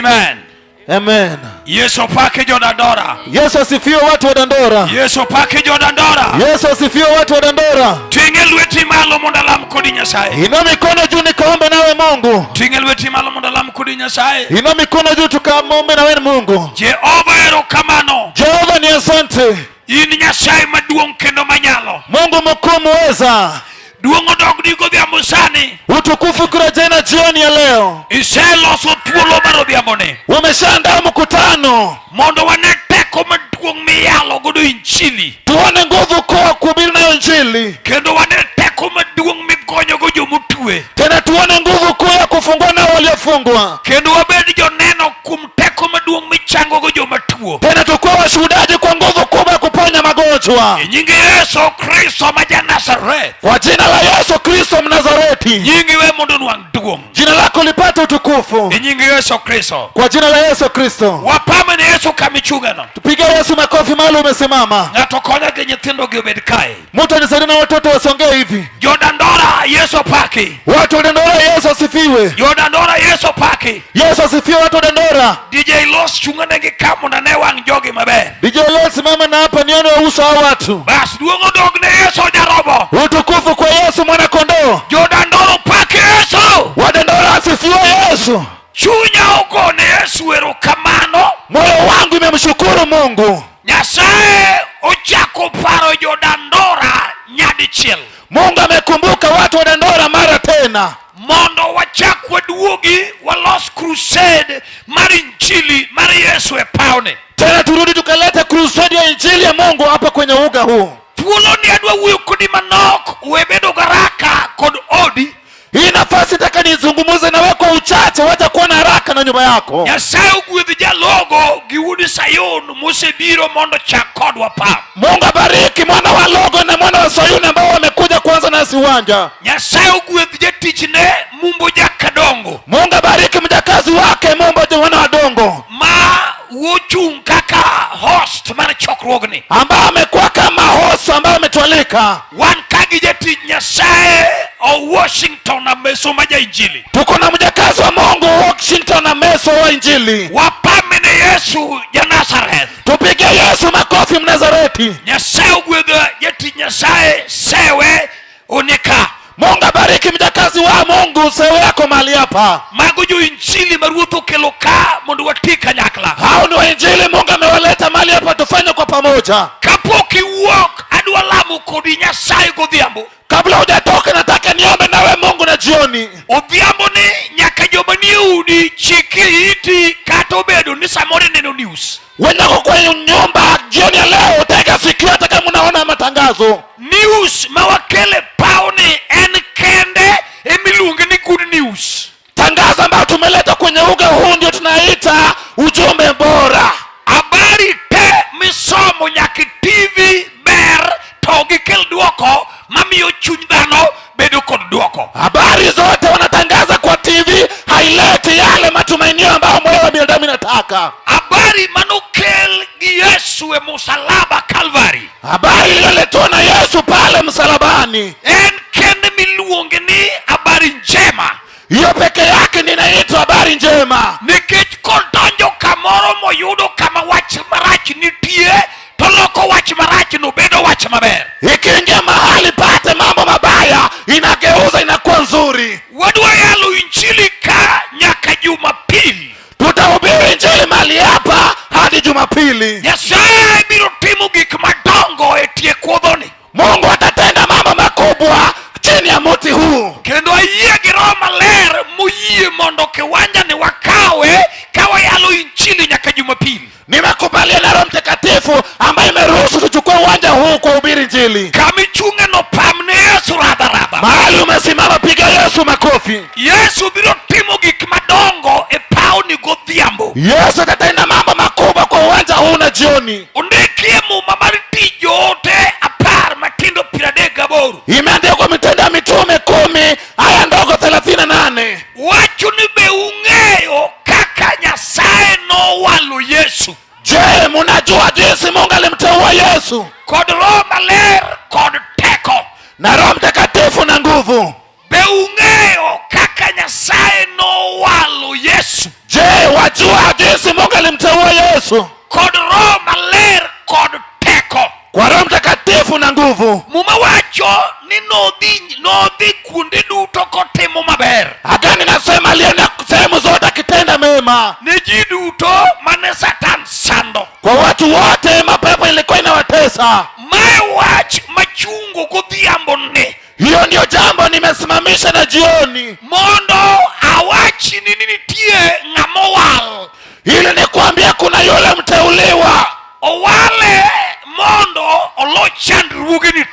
Amen. Amen. Yesu opaki jodandora. Yesu asifiwe watu wa Dandora. Yesu opaki jodandora. Yesu asifiwe watu wa Dandora. Ting'e lweti malo mondo alam kodi Nyasaye. Inua mikono juu nikaombe nawe Mungu. Ting'e lweti malo mondo alam kodi Nyasaye. Inua mikono juu tukaombe nawe Mungu. Jehova erokamano. Jehova ni asante. In Nyasaye maduong' kendo manyalo. Mungu mkuu muweza. Duong' odogni godhiambo sani. Utukufu kurejea na jioni ya leo. Iseloso thuolo mar odhiamboni Umeshaandaa mkutano mondo wane teko maduong' miyalo godo injili tuone nguvu kuu ya kuhubiri nayo Injili, kendo wane teko maduong' migonyogo jomotwe tena tuone nguvu kuu ya kufungua nao waliofungwa, kendo wabed joneno kuom teko maduong' michangogo jomatuo tena tukuwe washuhudaji kwa nguvu kubwa ya kuponya magonjwa e nying Yesu Kristo ma ja-Nazareth. kwa jina la Yesu Kristo Mnazareti. Nyingi we mondo onwang' duong' Jina lako lipate utukufu e nying Yesu Kristo. kwa jina la Yesu Kristo. Wapame ne Yesu kamichungeno. Tupige Yesu makofi mahali umesimama. Ng'ato konya gi nyithindo gi obed kae. Mtu anisaidie na watoto wasongee hivi. Jodandora Yesu paki. Watu wa Dandora, Yesu asifiwe. Jodandora Yesu paki. Yesu asifiwe, watu wa Dandora. DJ Los chung'ane gi ka mondo ane wang' jogi maber. DJ leo simama na hapa nione uso wa watu. Bas duong' odog ne Yesu jarobo. Utukufu kwa Yesu mwana kondoo. Jodandora pak Yesu. Wadandora asifiwe Yesu. Chunya ogone Yesu erokamano. Moyo wangu imemshukuru Mungu. Nyasaye ochako paro jodandora nyadichiel Mungu amekumbuka watu wa Dandora mara tena, mondo wachak waduogi walos crusade mar injili mar Yesu e pawni. Tena turudi tukaleta crusade ya injili ya Mungu hapa kwenye uga huu. Thuoloni adwa wuoyo kodi manok, we bedo garaka kod odi. Hii nafasi nataka nizungumze na wewe kwa uchache, wacha kuwa na haraka na nyumba yako. Nyasaye ogwedh jalogo gi wuod Sayun mosebiro mondo chak kodwa pap. Mungu abariki mwana wa Logo na mwana wa Sayuni ambao wamekuja kuanza nasi uwanja. Nyasaye ogwedh jatichne Mumbo Jakadongo Mungu abariki mjakazi wake Mumbo mwana wa Dongo ma wochung' kaka host mar chokruogni. ambaye amekuwa kama host ambaye ametualika. Wan ka gi jatich Nyasaye o Washington Ameso ma jainjili. Tuko na mjakazi wa Mungu Washington Ameso wa Injili. Wapame ne Yesu ja Nazareth. Tupige Yesu makofi Mnazareti. Nyasaye ogwedho jatich Nyasaye Sewe onika. Mungu abariki mjakazi wa Mungu Sewe yako mahali hapa. Mago jo injili ma Ruoth okelo ka mondo wati kanyakla. Hao ni wainjili Mungu amewaleta mahali hapa tufanye kwa pamoja. Kapok iwuok adwa lamo kodi Nyasaye godhiambo. Kabla hujatoka nataka niombe nawe Mungu na jioni. Odhiambo ni nyaka joma nie udi chik iti kata obedo ni samoro ineno news. Wenye kwenye nyumba jioni ya leo, tega sikio hata kama unaona matangazo. News ma wakele pawni en kende emiluonge ni good news. Tangazo ambayo tumeleta kwenye uga huu ndio tunaita ujumbe bora. Habari te misomo nyaka TV ber to gikel duoko mamiyo chuny dhano bedo kod duoko. Habari zote wanatangaza kwa TV haileti yale matumainio ambayo moyo wa binadamu inataka. Habari manokel gi Yesu e musalaba Calvary Habari iliyoletwa na Yesu pale msalabani, en kende miluonge ni habari njema hiyo peke yake ndiyo inaitwa habari njema, nikech kodonjo kamoro moyudo kama wach marach nitie to loko wach marach no bedo wach maber. Ikiingia mahali pate mambo mabaya inageuza inakuwa nzuri. Wadwa yalo injili ka nyaka Jumapili. Tutahubiri injili mahali hapa hadi Jumapili. Nyasaye biro timo gik madongo e tie kuodhoni. Mungu atatenda mambo makubwa chini ya muti huu. Kendo ayie gi Roho Maler moyie mondo kiwanja ni wakawe ka wayalo injili nyaka Jumapili. Nimekubaliana na Roho Mtakatifu ambaye imeruhusu tuchukue uwanja huu kuhubiri injili. Kama ichung'e no pamne Yesu radha radha. Mahali umesimama, piga Yesu makofi. Yesu biro timo gik madongo e pawni godhiambo. Yesu atatenda mambo makubwa kwa uwanja huu na jioni. Ondikie Muma mar tij joote 10 matindo 38. Imeandikwa Mitendo ya Mitume 10 aya ndogo 38. Wacho ni be ung'eyo kaka Nyasaye nowalo Yesu Je, munajua jinsi Mungu alimteua Yesu kod Roho Maler kod teko? na Roho Mtakatifu na nguvu? Be ung'eyo kaka Nyasaye nowalo Yesu Je, wajua Najua jinsi Mungu alimteua Yesu kod Roho Maler kod teko. Kwa Roho Mtakatifu na nguvu. Muma wacho ni nodhi kuonde duto kotimo maber. Agano inasema alienda sehemu zote akitenda mema ne ji duto mane Satan sando. Kwa watu wote mapepo ilikuwa inawatesa. Mae wach machungo godhiambo ni. Hiyo ndio jambo nimesimamisha na jioni, mondo awachi ni nitie ng'ama owal, ili nikuambia kuna yule mteuliwa. Owale mondo olo chandruogeni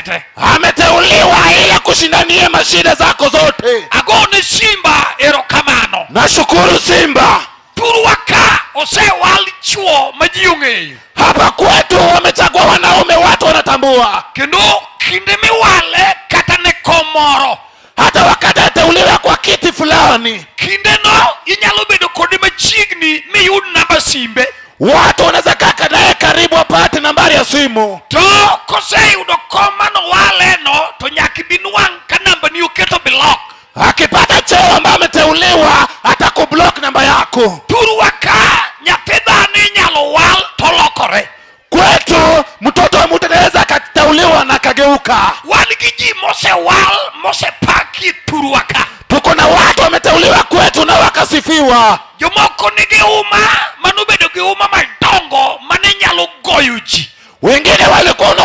te. Ameteuliwa ili kushindania mashida zako zote. Agone Simba erokamano. Nashukuru Simba. Thurwa ka osewal chuo ma ji ong'eyo. Hapa kwetu wamechagua wanaume, watu wanatambua. Kendo kinde miwale kata ne kom moro, hata wakati ateuliwa kwa kiti fulani, kindeno inyalo bedo kode machiegni miyud namba simbe. Watu wanaweza kaa naye karibu apate nambari ya simu. To koseyudo kom manowaleno to nyaka ibi nwang' ka nambani oketo block. Akipata cheo ambayo ameteuliwa atakublock namba yako. Thurwa ka nyathi dhano inyalo wal to lokore. Kwetu mtoto wa mtu anaweza akateuliwa na akageuka. Wan gi ji mosewal mosepaki thurwa ka. Tuko na watu wameteuliwa kwetu na wakasifiwa. Jomoko nigi uma manobedo gi uma madongo mane nyalo goyo ji. Wengine walikuwa na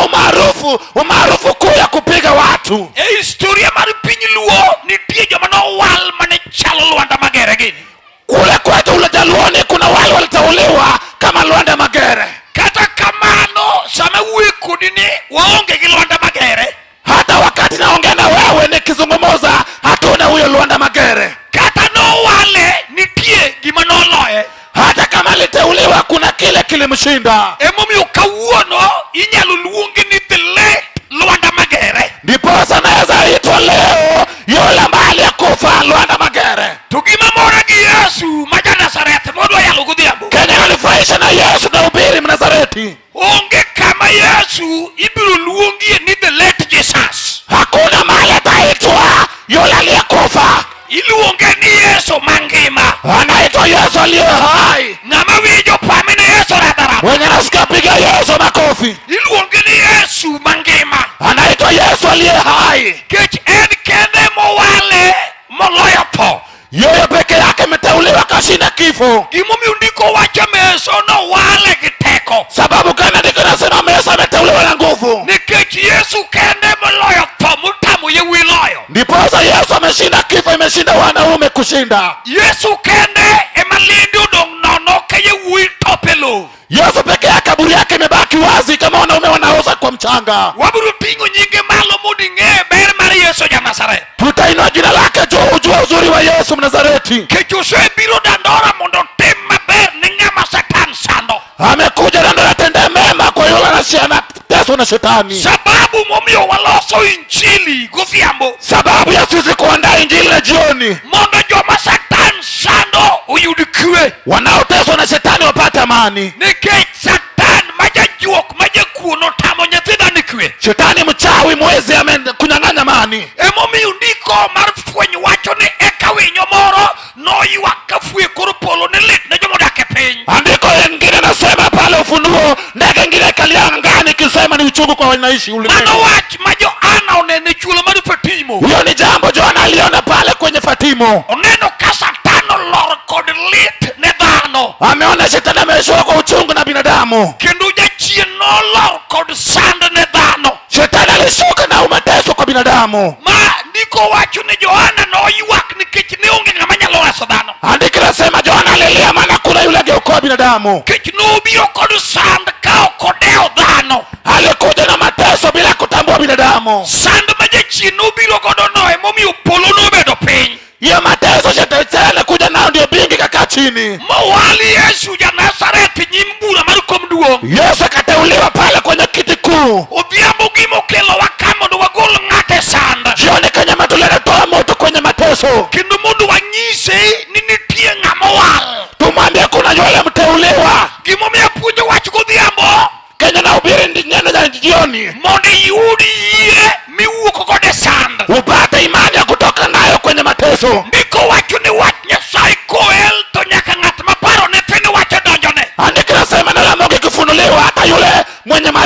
umaarufu kuu ya kupiga watu. E historia mar piny Luo nitie joma nowal mane chalo Lwanda Magere gini. Kule kwetu ule Jaluoni kuna wale waliteuliwa kama Lwanda Magere. Kata kamano sama wuoyo kodi ni waonge gi Lwanda Magere. Hata wakati naongea na wewe nikizungumza hatuna huyo Lwanda Magere. Kata nowale nitie gima noloye. Hata kama aliteuliwa kuna kile kilimshinda. Emomiyo kawuono inyalo luongi ni the late Lwanda Magere. Ndiposa naweza itwa leo yule ambaye aliyekufa Lwanda Magere. To gima mora gi Yesu ma ja-Nazareth modwa yalo godhiambo. Kenya alifurahisha na Yesu na ubiri Mnazareti. Onge kama Yesu ibiro luongie ni the late Jesus. Hakuna mahali ataitwa yule aliyekufa. Iluonge ni Yesu mangima. Anaitwa Yesu aliye hai. Ng'ama winjo pame ne Yesu radharadha. Mwenye nasikia piga Yesu makofi. Iluonge ni Yesu mangima. Anaitwa Yesu aliye hai. Kech en kende mowale moloyo tho. Yeye peke yake ameteuliwa kashinda kifo. Gimomiyo ndiko wacho Yesu nowale gi teko. Sababu gani ndiko nasema Yesu ameteuliwa na nguvu? Nikech Yesu kende moloyo tho motamo yawuoyi loyo. Ndiposa Yesu ameshinda kifo, imeshinda wanaume kushinda. Yesu kende ema liende odong' nono ka yawuoyi top e lowo. Yesu peke yake kaburi yake imebaki wazi kama wanaume wanaoza kwa mchanga. Wabiro ting'o nyinge malo mondo ing'e ber mar Yesu ja Nazareth. Tutainua jina lake juu ujue uzuri wa Yesu Mnazareti. Kech osebiro Dandora mondo otim maber ne ng'ama Satan sando. Amekuja Dandora atende mema kwa yule anateswa na shetani. Sababu momiyo waloso injili godhiambo. Sababu ya sisi kuandaa injili na jioni. Mondo joma Satan sando oyud kwe. Wanaoteswa na shetani wapate amani. Nikech Satan ma jajuok ma jakuo notamo nyathi dhano kwe. Shetani mchawi mwezi amekunyang'anya amani. Emomiyo ndiko mar fweny wacho ni eka winyo moro noywak ka fuyo e kor polo ni lit ne jomodak e piny. Andiko lingine nasema pale Ufunuo, ndege ingine ikalia angani ikisema ni uchungu kwa wanaishi ulimwengu. Mano wach ma Johana oneno e chuolo mar Fatimo. Hiyo ni jambo Johana aliona pale kwenye Fatimo. Oneno ka Satan olor kod lit ne dhano. Ameona shetani ameshuka kwa uchungu na binadamu. Kendo jachien nolor kod sand ne dhano. Shetani alishuka na mateso kwa binadamu. Ma ndiko wacho ni Johana noywak nikech ne onge ng'ama nyalo reso dhano. Andiko nasema Johana alilia maana kuna yule angeokoa binadamu. Nikech nobiro kod sand ka ok odewo dhano. Alikuja na mateso bila kutambua binadamu. Sand ma jachien nobiro godo no emomiyo polo nobedo piny. Hiyo mateso shetani alikuja nao ndio mbingu ikakaa chini. Mowal Yesu ja Nazareth nyim bura mar kom duong'. Yesu akateuliwa pale kwenye kiti kuu. Odhiambo gimokelowa ka mondo wagol ng'ato e sand. Jioni kwenye matulele toa moto kwenye mateso. Kendo mondo wanyise ni nitie ng'ama owal. Tumwambie kuna yule mteuliwa. Gimomiyo apuonjo wach godhiambo Kenya na ubiri neno ya jioni. Mondo iyud yie miwuok godo e sand. Upate imani ya kutoka nayo kwenye mateso. Ndiko wacho ni wach Nyasaye koel to nyaka ng'at maparo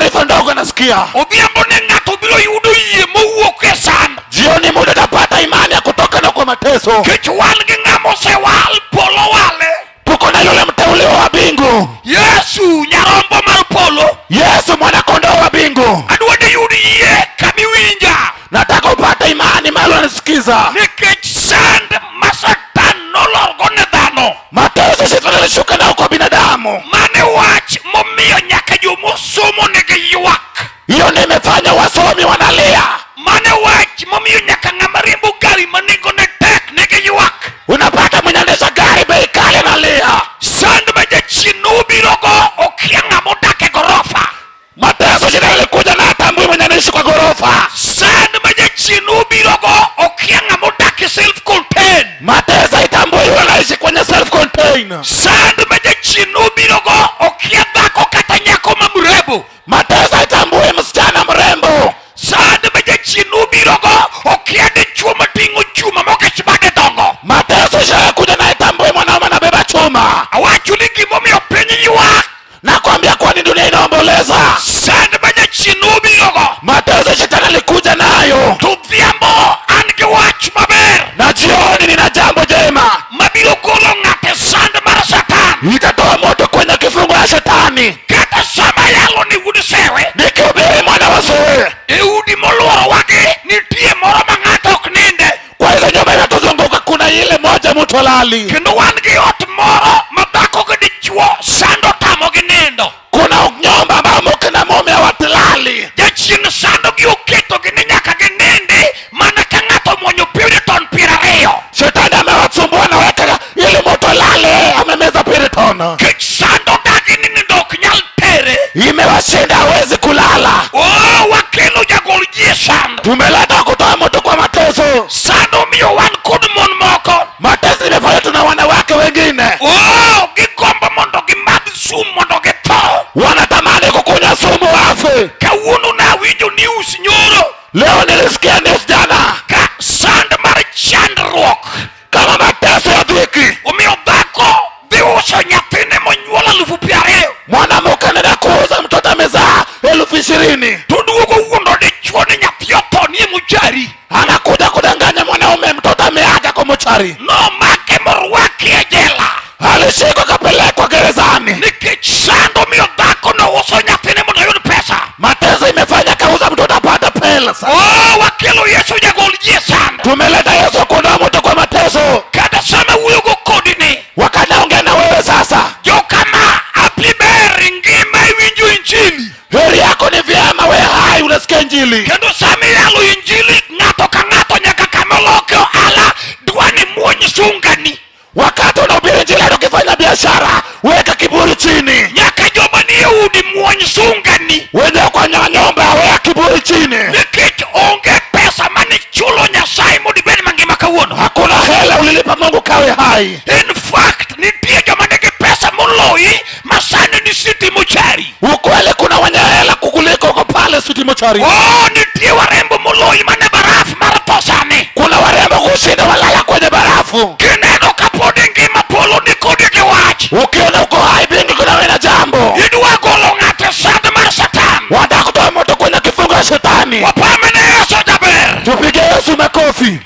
taarifa ndogo nasikia. Odhiambo ni ng'ato biro yudo yie mowuok e sand. Jioni muda utapata imani ya kutoka na kwa mateso. Nikech wan gi ng'ama osewal, polo wale. Tuko na yule mteuliwa wa mbingu, Yesu nyarombo mar polo. Yesu mwana kondoo wa mbingu. Adwa ni yud yie kamiwinja. Nataka upate imani mahali unanisikiza. Nikech sand ma Satan nolorgo ne dhano. Mateso shetani alishuka nao kwa binadamu. Mane wach momiyo nyaka jomosomo nigi ywak. Hiyo ndio imefanya wasomi wanalia. Mane wach momiyo nyaka ng'ama riembo gari ma nengone tek nigi ywak. Unapata mwenye anaendesha gari bei kali analia. Sand ma jachien nobirogo okia ng'ama odak e gorofa. Mateso shetani alikuja na hatambui mwenye anaishi kwa ghorofa. Sand ma jachien nobirogo okia ng'ama odak e self contained. Mateso haitambui yule anaishi kwenye self contained. Sand ma jachien nobirogo okia dhako kata nyako ma mrembo. Mateso haitambui msichana mrembo. Sand ma jachien nobirogo okia dichuo mating'o chuma mokech bade dongo. Mateso ishakuja na haitambui mwanaume anabeba chuma. Awacho ni gimomiyo piny ywak. Nakwambia, kwani dunia inaomboleza. Sand ma jachien nobirogo. Mateso shetani alikuja nayo, To odhiambo an gi wach maber na jioni nina jambo jema, mabiro golo ng'ato e sand mar Satan. itatoa moto kwenye kifungo ya shetani. Kata sama yalo ni wuod Sewe, Nikihubiri mwana wa Sewe, e udi moluorowagi nitie moro ma ng'ato ok ninde. Kwa hizo nyumba inatuzunguka kuna ile moja mtu halali. Kendo wan gi ot moro ma dhako gi dichuo sand otamogi nindo. Kuna nyumba ambayo mke na mume hawalali. Jachien sandogi oketogi ni nyaka ginindi mana ka ng'ato omuonyo Piriton 20. Shetani amewasumbua na weka ili mtu alale, amemeza Piriton. Nikech sand odagi ni nindo ok nyal tere. Imewashinda, hawezi kulala. Oh, wakelo jagol ji e sand. Tumeleta kutoa mtu kwa mateso. Sand omiyo wan kod mon moko. Mateso imefanya tuna wanawake wengine Oh, gigombo mondo gimadh sum mondo githo. Wanatamani kukunywa sumu wafe. Kawuono nawinjo news nyoro Leo nilisikia news jana ka sand mar chandruok kama mateso ya dhiki. Omiyo dhako dhi uso nyathine monyuol 20,000. Mwanamke anaenda kuuza mtoto amezaa 20,000. To duogo wuondo dichuo ni nyathi otho nie mochari. Anakuja kudanganya mwanaume mtoto ameaga kwa mochari. Nomake morwaki e jela. Alishikwa kapelekwa gerezani. Nikech sand omiyo dhako nouso nyathine mondo oyud pesa. Mateso imefanya kauza mtoto apate pesa. Oh, wakelo Yesu jagol ji e sand. Tumeleta Yesu kuondoa mtu kwa mateso. Kata sama wuoyogo kodi ni, Wakati naongea na wewe sasa, jokama apliber ngima iwinjo injili. Heri yako ni vyema we hai unasikia injili. Kendo sama iyalo injili ng'ato ka ng'ato nyaka kama oloke ohala dwa ni muony sungani. Wakati unahubiri injili hata ukifanya biashara, weka kiburi chini. Nyaka joma nie udi muony sungani. Wenye kwa nyumba weka kiburi chini. Nikech onge pesa manichulo Nyasaye mondo ibed mangima kawuono. Hakuna hela ulilipa Mungu kawe hai. In fact, nitie joma nigi pesa moloyi ma sani ni city mochari. Ukweli kuna wenye hela kukuliko uko pale city mochari. Oh, nitie warembo moloyi mane baraf mar tho sani. Kuna warembo kushinda walala kwenye barafu. Kineno kapod ingima polo ni kodi gi wach. Ukiona uko hai bingi kuna wewe na jambo. Idwa golo ng'ato e sand mar Satan. Wataka kutoa moto kwenye kifungo ya shetani. Wapame ne Yesu jaber. Tupige Yesu makofi.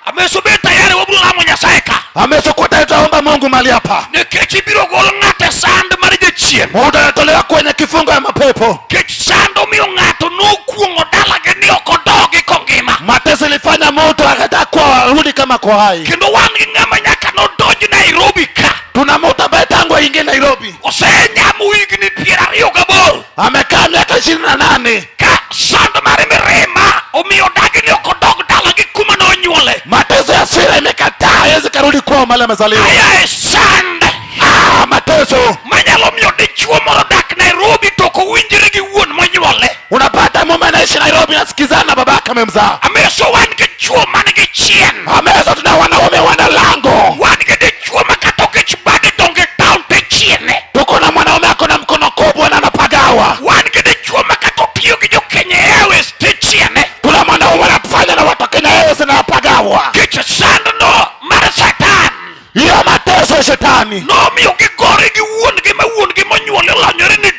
Amesubiri tayari wabiro lamo Nyasaye ka. Amesokuwa tayari tutaomba Mungu mahali hapa. Nikech ibiro gol ng'ato e sand mar jachien. Muda anatolewa kwenye kifungo ya mapepo. Nikech sand omiyo ng'ato nokuong'o dalagi ni ok odogi kongima. Mateso ilifanya mtu akataka kuwa arudi kama kwa hai. Kendo wan gi ng'ama nyaka nodonj Nairobi ka. Tuna mtu ambaye tangu aingie Nairobi Osenyamo higni 28. Amekaa miaka 28. Ka sand mar mirima omiyo dagi ni ok odog dalagi kuma nonyuole. Mateso ya hasira imekataa hawezi karudi kwao mahali amezaliwa. Aya e sand. Ah, mateso manyalo miyo dichuo moro dak Nairobi to ok owinjre gi wuon monyuole. Unapata mume anaishi Nairobi anasikizana na babake amemzaa. Ameso wan gi chuo man gi chien. Ameso tuna wanaume wana lango. Wan gi dichuo ma kata okech bade donge town te chiene. Tuko na mwanaume ako na mkono kubwa na anapagawa. Wan gi dichuo ma kata otiyo gi jo Kenya Airways te chiene. Tuna mwanaume anafanya na watu wa Kenya Airways na anapagawa. Kech sand no mar Satan. Hiyo mateso ya shetani. Nomiyo gigore gi wuon gi ma wuon gi monyuole olonyore ni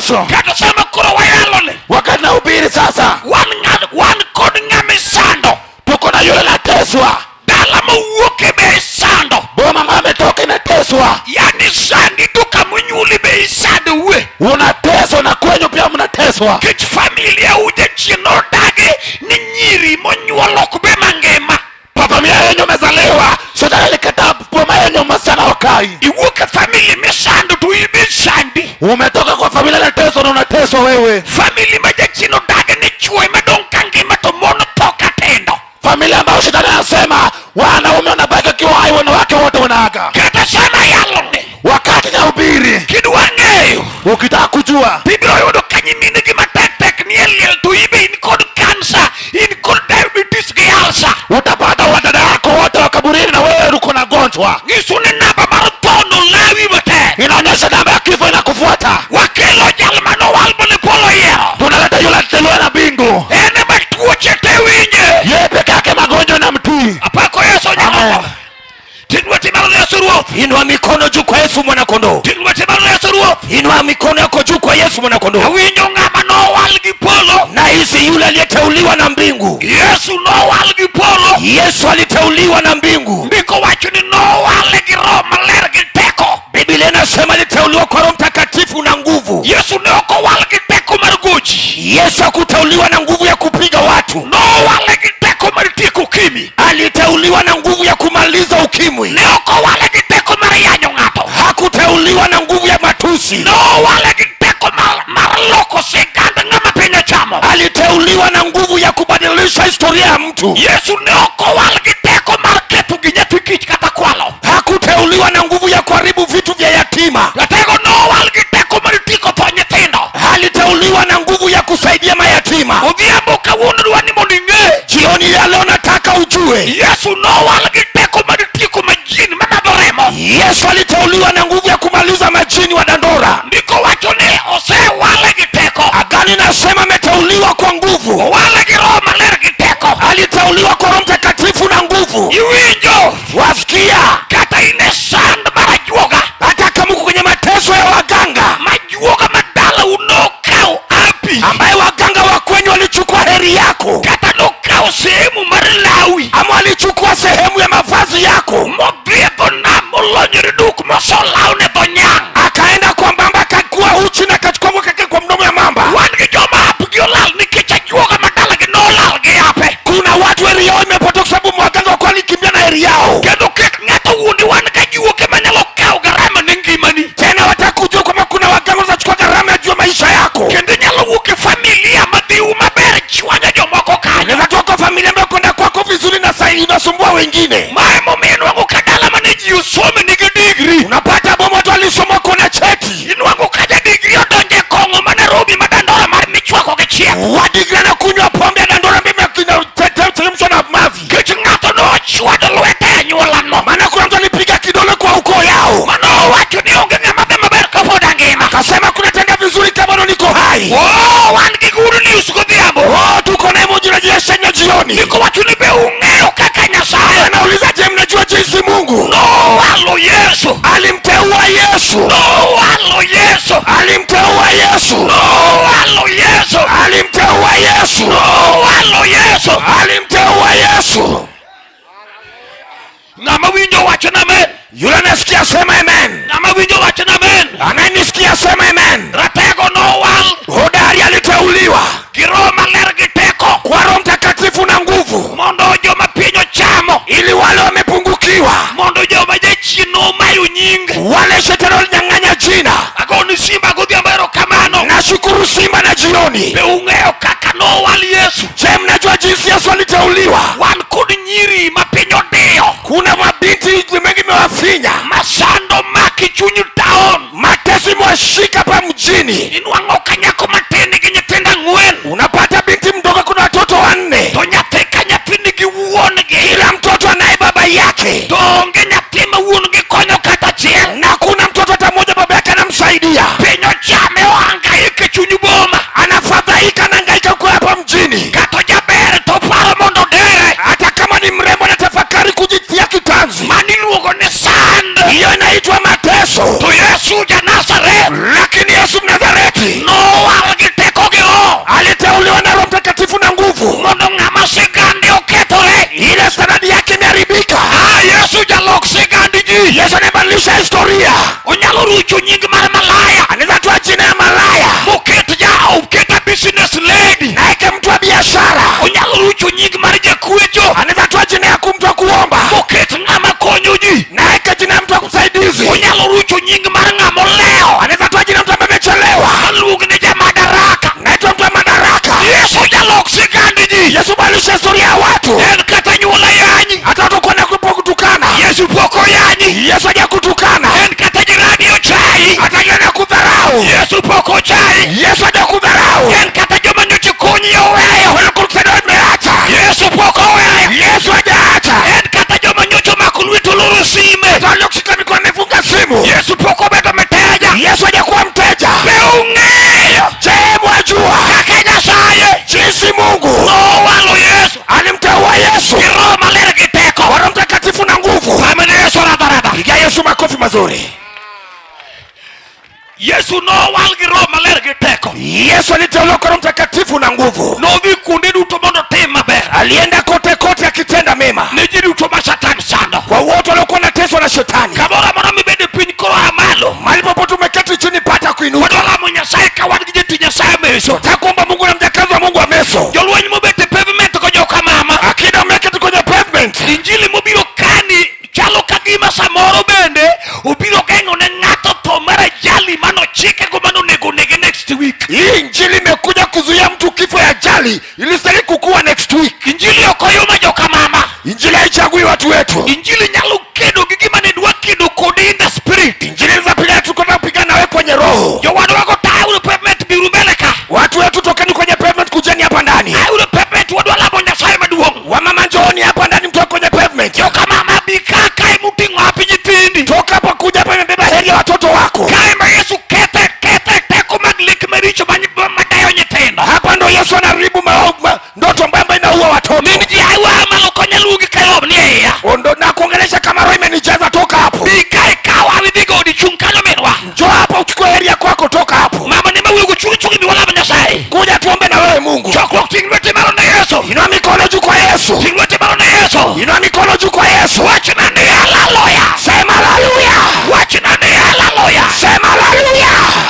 Yesu. Kata sama koro wayalo ni, Wakati nahubiri sasa, wan ng'at wan kod ng'ama isando. Tuko na yule anateswa. Dala mowuoke be isando. Boma ambayo ametoka inateswa. Yani sandi to kamonyuoli be isando we. Unateswa na kwenyu pia mnateswa. Kech familia u jachien nodagi ni nyiri monyuol ok be mangima. Kwa familia yenyu umezaliwa, shetani alikataa boma yenyu masichana wakai. Iwuok e famili misando to in be isandi. Umetoka kwa familia inateswa na unateswa wewe. Famili ma jachien odagi ni chwo ema dong' ka ngima to mon tho ka tindo. Familia ambayo shetani anasema wanaume wanabaki wakiwa hai, wanawake wote wanaaga. Kata sama yalo ni, Wakati nahubiri, kidwa ng'eyo, ukitaka kujua, tibiro yudo ka nyiminegi matek tek ni e liel to ibe in kod kansa, in kod diabetes gi ulcer. Utapata wadada yako wote wa kaburini na wewe uko na gonjwa. Nyiso ni namba mar tho nolawi matek. Inaonyesha namba ya kifo inakufuata. Wakelo jal manowal mane polo yiero. Tunaleta yule aliteuliwa na mbingu. En ema tuoche te winje. Yeye peke yake magonjwa na mtii. Apako Yesu Amen. nyamoko. Ting' lweti malo ne Yesu Ruoth. Inua mikono juu kwa Yesu mwana kondoo. Ting' lweti malo ne Yesu Ruoth. Inua mikono yako juu kwa Yesu mwana kondoo. Awinjo ng'ama nowal gi polo. Nahisi yule aliyeteuliwa na mbingu. Yesu nowal gi polo. Yesu aliteuliwa na mbingu. Ndiko wacho ni nowale gi Roho Maler gi teko. Biblia inasema aliteuliwa kwa Roho Mtakatifu na nguvu. Yesu ne ok owal gi teko mar goji. Yesu hakuteuliwa na nguvu ya kupiga watu. Nowale gi teko mar tieko ukimwi. Aliteuliwa na nguvu ya kumaliza ukimwi. Ne ok owale gi teko mar yanyo ng'ato. Hakuteuliwa na nguvu ya matusi. Nowale gi teko mar loko sigand ng'ama piny ochamo. Aliteuliwa na nguvu ya kubadilisha historia ya mtu. Yesu ne ok owal gi teko mar ketho gi nyathi kich kata kwalo. Hakuteuliwa na nguvu ya kuharibu vitu vya yatima. Jatego nowal gi teko mar tieko tho nyithindo. Aliteuliwa na nguvu ya kusaidia mayatima. Odhiambo kawuono dwa ni mondo ing'e. Jioni ya leo nataka ujue Yesu nowal gi teko mar tieko majini mamadho remo. Yesu aliteuliwa na nguvu ya kumaliza majini wa dandora. Ndiko wacho ni osewale gi teko. Agano inasema ameteuliwa kwa nguvu. Owale gi Roho Maler gi teko. Aliteuliwa kwa Roho Mtakatifu na nguvu. Iwinjo? Wasikia? Kata in e sand mar ajuoga. Hata kama uko kwenye mateso ya waganga. Majuoga madalau nokawo api. Ambaye waganga wa kwenyu walichukua heri yako. Kata nokawo sehemu mar lawi. Ama walichukua sehemu ya mavazi yako. Modhi e dho nam molonyore duk moso lawne dho nyang'. Akaenda kwa mamba akakuwa uchi na akachukua nguo akaweka kwa mdomo ya mamba. Wan gi joma apgi olal nikech ajuoga madalagi nolal gi ape. Kuna watu heri yao imepotea kwa sababu waganga wako walikimbia na heri yao. Kendo kik ng'ato wuondi wan gajuoke manyalo kawo garama ne ngimani. Tena watakujua kwamba kuna waganga wanachukua gharama ya juu ya maisha yako. Kendo inyalo wuok e familia madhiu maber chwanyo jomoko kanyo. Unaweza toka kwa familia ambayo kwenda kwako vizuri na sasa inasumbua wengine. Ma emomiyo inwang'o ka dala mane ji osome nigi digri. Unapata boma watu walisoma kuna cheti. Inwang'o ka ja digri odonjo e kong'o ma Nairobi ma dandora mar michwako gi chiel. Wa digri anakunywa pombe ya dandora mimi inateremshwa na mavi. Nikech ng'ato nochwado lwete e anyuolano. Maana kuna mtu alipiga kidole kwa ukoo yao. Mano owacho ni onge ng'ama dhi maber kapod angima. Akasema kuna tenda vizuri kama bado niko hai. Oh, wan gi good news godhiambo. Oh, tuko naye Mungu anajionyesha jioni. Ndiko wacho ni be ung'eyo kaka Nyasaye. Anauliza, je, mnajua jinsi Mungu nowalo Yesu? Alimteua Yesu. Nowalo Yesu. Alimteua Yesu. Nowalo Yesu. Alimteua Yesu. Nowalo Yesu. Alimteua Yesu. Ng'ama winjo wacho na amen. Yule anasikia sema amen. Ng'ama winjo wacho na amen. Anayenisikia sema amen. Ratego nowal Hodari aliteuliwa gi Roho Maler gi teko kwa Roho Mtakatifu na nguvu, mondo joma piny ochamo, ili wale wamepungukiwa, mondo joma jachien nomayo nying, wale shetani walinyang'anya jina. Agoni Simba godhiambo erokamano. Nashukuru Simba na jioni. Be ung'eyo kaka nowal Yesu? Je, mnajua jinsi Yesu aliteuliwa? Wan kod nyiri ma piny odiyo. Kuna mabinti mengi mewafinya, masando maki chuny taon, mateso imewashika hapa mjini. Inwang'o ka nyako matin nigi nyithindo ang'wen. Unapata binti mdogo kuna watoto wanne, to nyathi ka nyathi nigi wuon-gi. Kila mtoto anaye baba yake, to onge nyathi ma wuon-gi konyo kata achiel, na kuna mtoto hata mmoja baba yake anamsaidia. Piny ochame, ohangaika e chuny boma, anafadhaika, anahangaika huko hapa mjini. Kata jaber to paro mondo odere, hata kama ni mrembo anatafakari kujitia kitanzi. Mano iluongo ni sand. Hiyo inaitwa mateso. To Yesu ja Nazareth, lakini Yesu Mnazareti no badilisha historia. Onyalo rucho nying mar malaya. Anaweza toa jina ya malaya Moket ja oket a business lady. naeke mtu wa biashara. Onyalo rucho nying mar jakwecho. Anaweza toa jina ya mtu wa kuomba Moket ng'ama konyo ji. naeke jina ya mtu wa kusaidizi. Onyalo rucho nying mar ng'ama olewo. Anaweza toa jina ya mtu ambaye amechelewa, Maluong ni jamadaraka. naitwa mtu wa madaraka. Yesu jalok sigand ji. Yesu badilisha historia ya watu, En kata nyuola yanyi. hata watu kwenda kupo kutukana. Yesu pok oyanyi. Yesu hajakutukana, En kata jirani ochayi. hata jirani akudharau. Yesu pok ochayi. Yesu hajakudharau. En kata joma nyocha konyi oweyo. Wale kukusaidia wameacha, Yesu pok oweyo. Yesu hajaacha. En kata joma nyocha omako lweti oloro sime. Hata waliokushika mikono amefunga simu. Yesu pok obedo mteja. Yesu hajakuwa mteja. Be ung'eyo Je, mwajua kaka Nyasaye jinsi Mungu nowalo Yesu alimteua Yesu gi Roho Maler gi teko. kwa Roho Mtakatifu na nguvu? Amene Yesu radharadha. Pigia Yesu makofi mazuri. Yesu nowal gi Roho Maler gi teko. Yesu aliteuliwa kwa Roho Mtakatifu na nguvu. Nodhi kuonde duto mondo otim maber Alienda kote kote akitenda mema ne ji duto ma Satan sando. kwa wote waliokuwa wanateswa na shetani. Kamoro amora mibede piny koro a malo. Mahali popote umeketi chini, pata kuinuka. Wadwa lamo Nyasaye ka wan gi jotich Nyasaye meso. Takuomba Mungu na mjakazi wa Mungu wa meso. Jolweny mobet e pavement go joka mama. Akida umeketi kwenye pavement, Injili mobiro kani chalo ka gima samoro bende obiro geng'o ne ng'ato tho mar ajali manochike go manonego nege next week. Hii injili imekuja kuzuia mtu kifo ya ajali ilistahili kukua next week. Injili ok oyuma joka mama. Injili haichagui watu wetu. Injili nyalo kedo gi gima ne dwa kedo kodi in the spirit. Injili inaweza tukwenda kupigana nawe kwenye roho. Jowadwa go tauro pavement biuru mbele ka. Watu wetu, tokeni kwenye pavement, kujeni hapa ndani. Auro pavement wadwa lamo Nyasaye maduong'. Wamama njooni hapa ndani, mtoke kwenye pavement. Joka mama bi ka kae moting'o hapi nyithindi. Toka hapa kuja hapa, imebeba heri ya watoto wako. Kae ma Yesu kethe kethe teko mag lek maricho madayo nyithindo. Hapa ndo Yesu anaharibu ndoto ambayo inaua watoto. Min ji aiwa malo konya luongi kae ni e iya. Ondo na kuongelesha kama roho imenijaza, toka hapo. Bi kae kawa idhi go odi chung' kanyo minwa. Njoo hapa uchukue heri ya kwako, toka hapo. Mama ni mawuogo chung' chung' bi walamo Nyasaye. Kuja tuombe na wewe Mungu. Chokruok ting' lweti malo ne Yesu. Inua mikono juu kwa Yesu. Ting' lweti malo ne Yesu. Inua mikono juu kwa Yesu. Wachna ni haleluya. Sema haleluya. Wachna ni haleluya. Sema haleluya.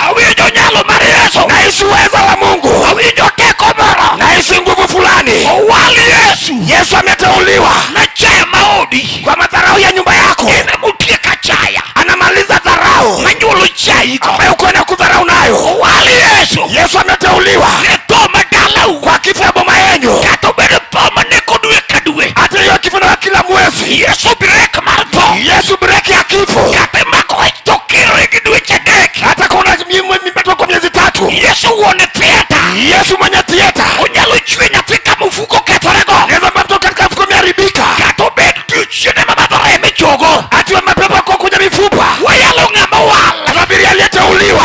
Awinjo nyalo mar Yesu. Nahisi uweza wa Mungu. Awinjo teko moro. Nahisi nguvu fulani. Owal Yesu. Yesu ameteuliwa Ne chaya maodi. kwa madharau ya nyumba yako. En emotieko achaya. Anamaliza dharau Manyuolo chayi go. ambayo uko na kudharau nayo. Owal Yesu. Yesu ameteuliwa Ne tho ma dalau. kwa kifo ya boma yenyu, Kata obedo tho maneko dwe ka dwe. hata hiyo kifo na kila mwezi. Yesu brek mar tho. Yesu breki ya kifo, Kata imako ich to kirore gi dweche 3. hata kuna mimba kwa miezi 3. Yesu wuon theatre. Yesu mwenye theater Onyalo chwe nyathi kama ofuko okethorego. anaweza mtoto katika mfuko imeharibika, Kata obed chiene mamadho remo e chogo. atiwe mapepo kwa kwenye mifupa. Wayalo ng'ama owal. Anahubiri aliyeteuliwa,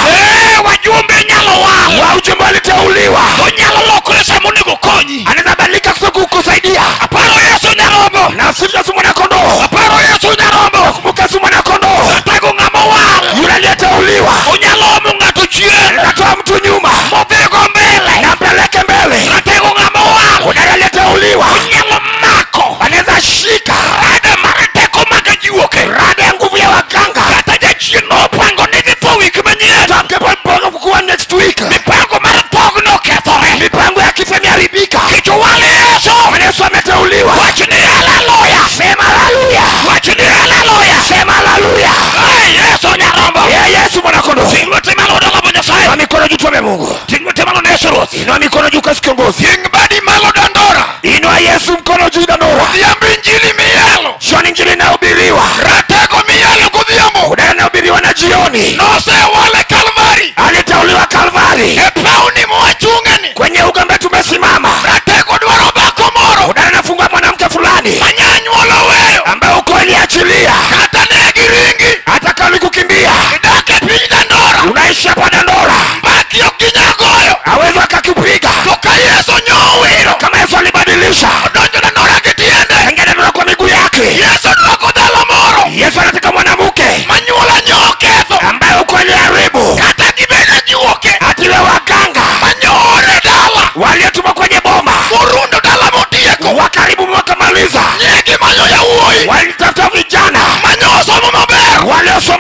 Wajumbe nyalo wal. wa ujumbe aliteuliwa, Onyalo lokore sama onego konyi. anaweza badilika kukusaidia. Aparo Yesu nyarombo. Na sifa Yesu mwana kondoo, Aparo Yesu nyarombo. kumbuka Yesu mwana kondoo, Ratego ng'ama owal. yule aliyeteuliwa Onyalo omo ng'ato chien. anatoa mtu nyuma Modhigo mbele. na mpeleke mbele. Ratego ng'ama owal. Kuna aliyeteuliwa Onyalo mako. anaweza shika Rada mar teko mag ajuoke. rada ya nguvu ya waganga. Kata jachien nopango ni dhi tho wik manyien. Tamke mpango kuwa next week, Mipango mar thogno okethore. mipango ya kifo imeharibika. Nikech owal Yesu. Bwana Yesu ameteuliwa. Wach ni haleluya. Sema haleluya, Wach ni haleluya. sema haleluya. Ee Yesu nyarombo. Ye Yesu mwana kondoo. Ting' lweti malo wadwa lamo Nyasaye. Inua mikono juu tuombe Mungu. Ting' lweti malo ne Yesu Ruoth. Inua mikono juu kwa kiongozi. Ting' badi malo Dandora. Inua Yesu mkono juu Dandora. Odhiambo injili miyalo. Jioni injili inahubiriwa. Ratego miyalo godhiambo. Udara inahubiriwa na jioni. Nosewale Kalvari. Aliteuliwa Kalvari. E pauni mwachungeni. Kwenye uga ambaye tumesimama. Ratego dwaro dhako moro. Udara anafungua mwanamke fulani Manyanyuolo weyo. ambaye uko iliachilia. Kata ne giringi. Hata kama ulikukimbia. Idak e piny Dandora. Unaishi hapa Dandora. Mbaki ok ginyal goyo. Hawezi akakupiga. To ka Yesu nyowiro. Kama Yesu alibadilisha. Odonjo Dandora gi tiende. Ingia Dandora kwa miguu yake. Yesu dwoko dhalo moro. Yesu anataka mwanamke Manyuola nyoketho. ambaye uko aliharibu. Kata gibed ajuoke. Atile waganga Manyoore dala. waliotumwa kwenye boma Morundo dala motieko. wakaribu wakamaliza. Ne gimanyo yawuoyi. Walitafuta vijana Manyo osomo maber. waliosoma.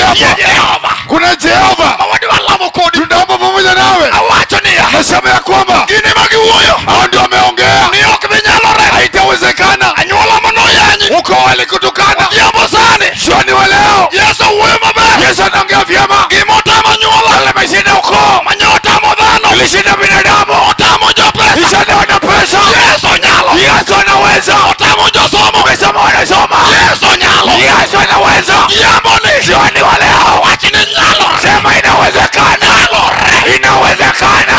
Nitie hapa, Jehova kuna Jehova, ma wadwa lamo kodi. Tunaomba pamoja nawe. Awacho niya, Nasema ya kwamba gin ema giwuoyo hao ndio wameongea, ni ok binyalore. Haitawezekana. Anyuola manoyanyi Ukoo walikutukana, odhiambo sani jioni wa leo Yesu wuoyo maber. Yesu anaongea vyema. Gimotamo anyuola Yale ameshinda ukoo, manyotamo dhano ilishinda binadamu, otamo jopesa. ishinda wana pesa. Yesu nyalo. Yesu anaweza. Otamo josomo. Umesoma, wanasoma. Yesu nyalo. Yesu anaweza. Jambo ni Jioni wa leo wach ni nyalore. sema inawezekana, inawezekana,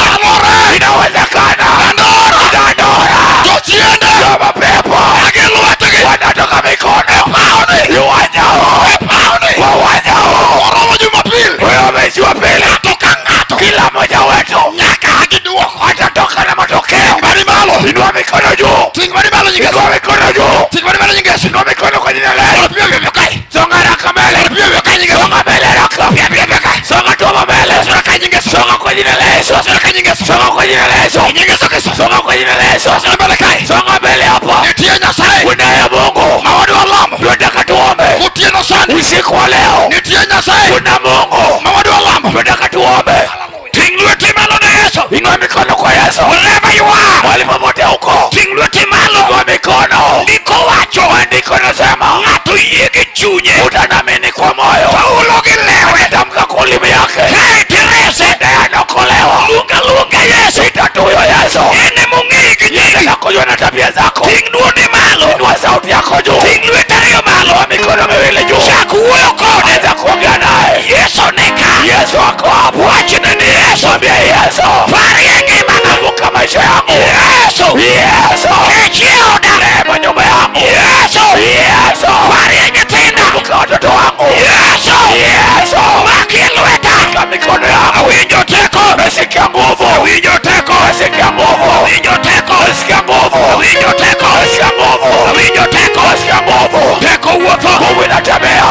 inawezekana. Dandora. Dandora Jochiende ya mapepo gi lwetgi wanatoka mikono paoni iwanyao paoni wawanyao. oromo Jumapili Wewe mwezi wa pili, ng'ato ka ng'ato kila mmoja wetu nyaka giduoko. atatoka na matokeo. Badi malo. Inua mikono juu, Ting' badi malo nyingeso. inua mikono juu, Ting' badi malo nyingeso. inua mikono kwa jina la Yesu. Piyo piyo kae. Songa haraka mbele, Piyo piyo kae nyingeso. songa mbele haraka, Piyo piyo piyo kae. songa tuma mbele, Sura kae nyingeso. songa kwa jina la Yesu, Sura kae nyingeso. songa kwa jina la Yesu, Nyingeso keso. songa kwa jina la Yesu, Sura mbele kae. songa mbele hapa. Nitie Nyasaye Kunaye Mungu, ma wadwa lamo tunataka tuombe otieno sani. usiku wa leo. Nitie Nyasaye Kuna Mungu, ma wadwa lamo. tunataka tuombe. Ting' lweti malo ne Yesu. Inua mikono kwa Yesu, Wherever you are, mahali popote huko, ting' lweti malo. inua mikono. Ndiko wacho Maandiko nasema ng'ato yie gi chunye utanaamini kwa moyo, to gi lewe tamka kwa ulimi yake, kae tirese. naye anaokolewa. Luonga luonga Yesu. Ita tu huyo Yesu, En emong'eyi gi yeye nyingi. anakujua na tabia zako. Ting' dwondi malo. Inua sauti yako juu, Ting' lweti ariyo malo. inua mikono miwili juu, Chak wuoyo kode. anza kuongea naye. Yesu ni ka. Yesu ako hapo, Wachne ni Yesu. mwambie Yesu, Parie ngimana. kumbuka maisha yangu. Yesu. Yesu, Kech e oda. rehema nyumba yangu. Yesu. Yesu, Parie nyithinda. kumbuka watoto wangu. Yesu. Yesu, Makie lweta. shika mikono yangu. Awinjo teko. Nasikia nguvu, Awinjo teko. nasikia nguvu, Awinjo teko. nasikia nguvu, Awinjo teko. nasikia nguvu, Awinjo teko. nasikia nguvu. Teko wuotho. Nguvu inatembea,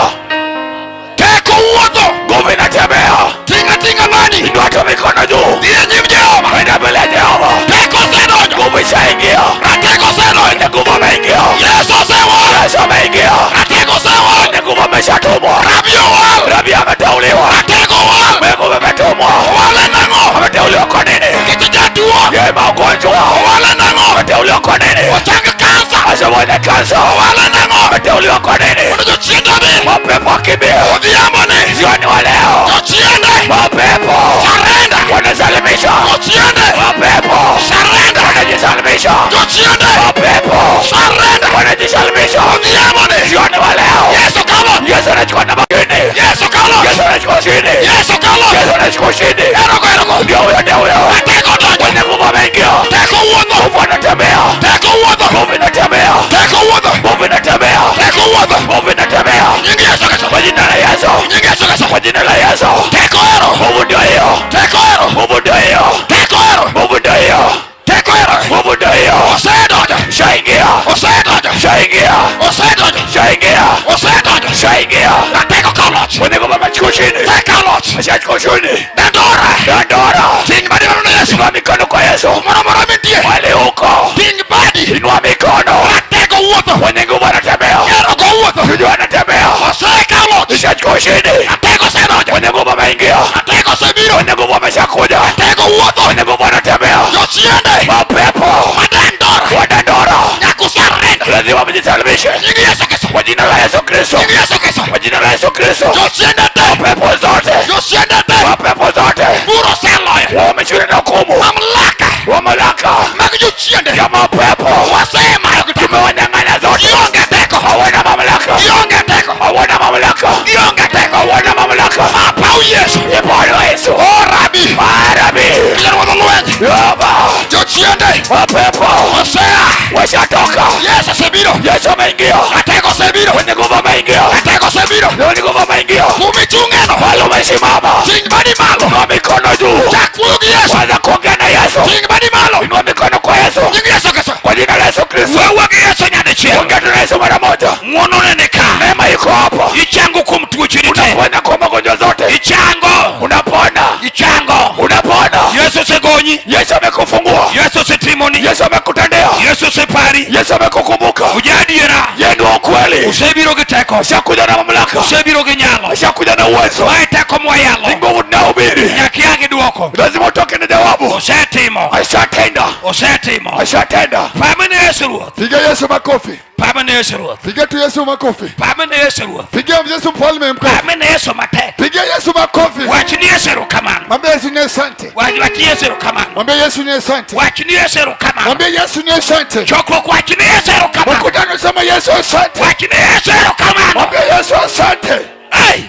Teko wuotho. nguvu inatembea. Ting' ating'a badi. Inua tu mikono juu, Dhi e nyim Jehova. enda mbele ya Jehova. Teko osedonjo. Nguvu ishaingia, Ratego osedonjo. Mwenye nguvu ameingia, Yesu osewal. Yesu ameingia, Ratego osewal. mwenye nguvu ameshatumwa, Rabi owal. Rabi ameteuliwa, Ratego owal. mwenye nguvu ametumwa. Owale nang'o? Ameteuliwa kwa nini? Nikech jatuo. Yeye magonjwa. Owale nang'o? Ameteuliwa kwa nini? Ochang kansa. Asa mwenye kansa. Owale nang'o? Ameteuliwa kwa nini? Mondo jochiende odhi. Mapepo akimbie. Odhiambo ni. Jioni wa leo. Jochiende. Mapepo Surrender. wanasalimisha. Jochiende. Mapepo Surrender. wanajisalimisha. Jochiende. Mapepo Surrender. wanajisalimisha. Odhiambo ni. Jioni wa leo. Yesu kalo. Yesu anachukua namba chini. Yesu kalo. Yesu anachukua ushindi. Yesu kalo. Yesu anachukua ushindi. Eroko eroko. Ndio huyo, ndio huyo. Ratego donjo. Mwenye nguvu ameingia. Teko wuotho. Nguvu anatembea. Teko wuotho. Nguvu inatembea. Teko wuotho. Nguvu inatembea. Teko wuotho. Nguvu inatembea. Nying Yesu Kristo. Kwa jina la Yesu. Nying Yesu Kristo. Kwa jina la Yesu. Teko ero. Nguvu ndio hiyo. Teko ero. Nguvu ndio hiyo. Teko ero. Nguvu ndio hiyo. Teko ero. Nguvu ndio hiyo. Osedonjo. Shaingia. Osedonjo. Shaingia. Osedonjo. Shaingia. Osedonjo. Shaingia. Ratego kaw loch. Mwenye nguvu amechukua ushindi. Teko loch. Ashachukua ushindi. Dandora. Dandora. Ting' badi malo ne Yesu. Inua mikono kwa Yesu. Kumoro amora mintie. Wale huko. Ting' badi. Inua mikono. Ratego wuotho. Mwenye nguvu anatembea. Eroko wuotho. Shujaa anatembea. Osekaw loch. Ishachukua ushindi. Ratego osedonjo. Mwenye nguvu ameingia. Ratego osebiro. Mwenye nguvu ameshakuja. Ratego wuotho. Mwenye nguvu anatembea. Jochiende. Mapepo Madandora. wadandora Nyaka surrender. lazima mjisalimishe Nying Yesu Kristo. kwa jina la Yesu Kristo, Nying Yesu Kristo. kwa jina la Yesu Kristo. Jochiende te. Mapepo zote, Jochiende te. mapepo zote Bura oseloyo. wameshinda na hukumu Mamlaka wa mamlaka mag jochiende ya mapepo wasemayo gi teko. tumewanyang'anya zote. Gionge teko. Hawana mamlaka, Gionge teko. hawana mamlaka, Gionge teko. hawana mamlaka. Apaw Yesu. Ipolo Yesu, O Rabi. Marabi, Ruodh lweny. Yehova, Jochiende mapepo osea. washatoka. Yesu osebiro. Yesu ameingia, Ratego osebiro. mwenye nguvu ameingia, Ratego osebiro. mwenye nguvu ameingia. Kumichung'eno. Pale umesimama, Ting' badi malo. inua mikono juu, Chak wuoyo gi Yesu. kwanza kuongea na Yesu. Ting' badi malo. Inua mikono kwa Yesu, Nying Yesu Kristo. kwa jina la Yesu Kristo. Wewe gi Yesu nyadichiel. Ongea tu na Yesu mara moja. Ng'wono ne ni ka. Neema iko hapa, Ichango kuom tuocheni te. unaponya kwa magonjwa zote, Ichango. unapona, Ichango. unapona. Yesu osegonyi. Yesu amekufungua, Yesu osetimoni. Yesu amekutendea. Yesu osepari. Yesu amekukumbuka. Ujadiera. Yeye ndio ukweli. Osebiro gi teko. Ashakuja na mamlaka. Osebiro gi nyalo. Ashakuja na uwezo. Mae teko mwayalo. Ni nguvu tunahubiri. Nyaka ia gi dwoko. Lazima utoke na jawabu. Osetimo. Ashatenda. Osetimo. Ashatenda. Pamene Yesu Ruoth. Piga Yesu makofi. Pamene Yesu Ruoth. Piga tu Yesu makofi. Pamene Yesu Ruoth. Piga Yesu mfalme mkofi. Pamene Yesu matek. Piga Yesu makofi. Wach ni Yesu erokamano. Mwambie Yesu ni asante. Wach wach Yesu erokamano. Mwambie Yesu ni asante. Wach ni Yesu erokamano. Mwambie Yesu ni asante. Chokruok wach ni Yesu erokamano. Mkutano sema Yesu asante. Wach ni Yesu erokamano. Mwambie Yesu asante. Hey!